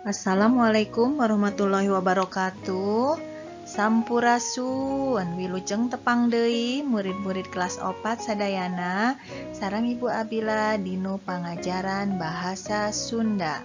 Assalamualaikum warahmatullahi wabarakatuh. Sampurasun, wilujeng tepang deui murid-murid kelas 4 sadayana sareng Ibu Abila dinu pangajaran bahasa Sunda.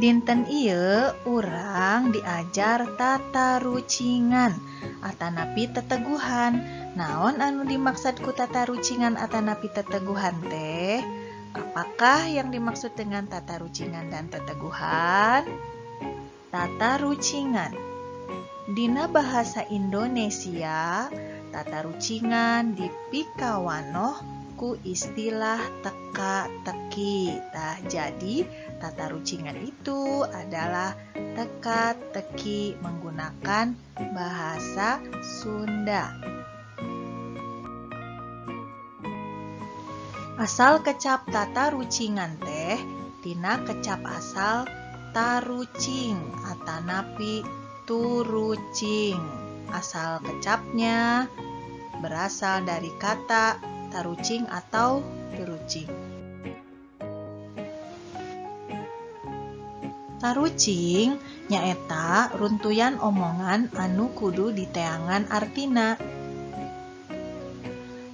Dinten ieu urang diajar tatarucingan atanapi teteguhan. Naon anu dimaksud ku tatarucingan atanapi teteguhan teh? Apakah yang dimaksud dengan tatarucingan dan teteguhan? Tatarucingan. Dina bahasa Indonesia, tatarucingan dipikawanoh ku istilah teka-teki. Tah, jadi tatarucingan itu adalah teka-teki menggunakan bahasa Sunda. Asal kecap tatarucingan teh tina kecap asal tarucing atanapi turucing. Asal kecapnya berasal dari kata tarucing atau turucing. Tarucing nyaeta runtuyan omongan anu kudu diteangan artina.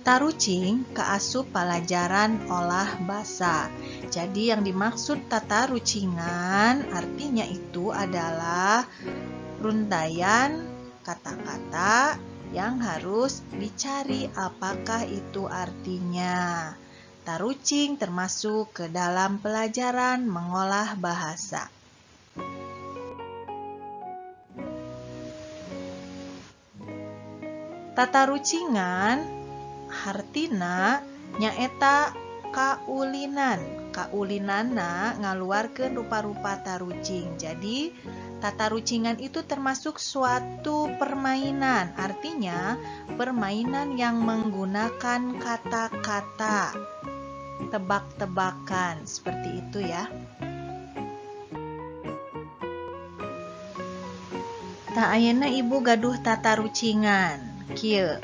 Tarucing kaasup palajaran olah basa. Jadi yang dimaksud tatarucingan artinya itu adalah runtaian kata-kata yang harus dicari apakah itu artinya. Tarucing termasuk ke dalam pelajaran mengolah bahasa. Tatarucingan hartina nyaeta kaulinan. Kaulinanna ngaluarkeun rupa-rupa tarucing. Jadi tatarucingan itu termasuk suatu permainan. Artinya permainan yang menggunakan kata-kata, tebak-tebakan seperti itu ya. Tah ayeuna ibu gaduh tatarucingan kieu.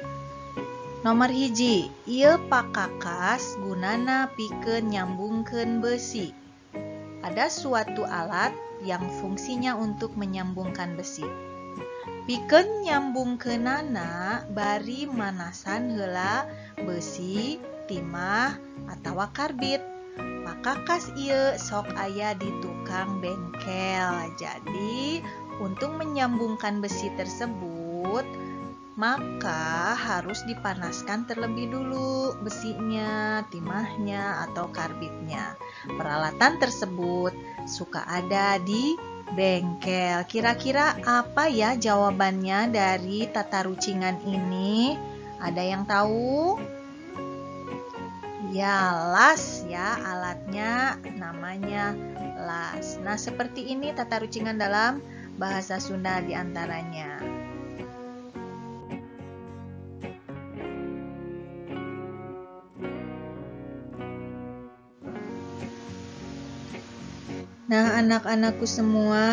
Nomor 1, ieu pakakas gunana pikeun nyambungkeun besi. Ada suatu alat yang fungsinya untuk menyambungkan besi. Pikeun nyambungkeunana bari manasan heula besi, timah, atawa karbit. Pakakas ieu sok aya di tukang bengkel. Jadi, untuk menyambungkan besi tersebut, maka harus dipanaskan terlebih dulu besinya, timahnya, atau karbitnya. Peralatan tersebut suka ada di bengkel. Kira-kira apa ya jawabannya dari tatarucingan ini? Ada yang tahu? Ya, las ya, alatnya namanya las. Nah, seperti ini tatarucingan dalam bahasa Sunda diantaranya. Nah, anak-anakku semua,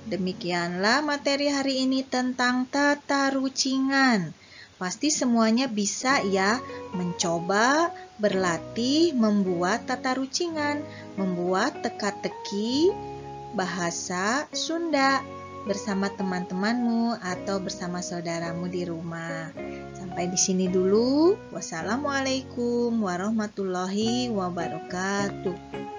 demikianlah materi hari ini tentang tatarucingan. Pasti semuanya bisa ya mencoba, berlatih, membuat tatarucingan, membuat teka-teki bahasa Sunda bersama teman-temanmu atau bersama saudaramu di rumah. Sampai di sini dulu. Wassalamualaikum warahmatullahi wabarakatuh.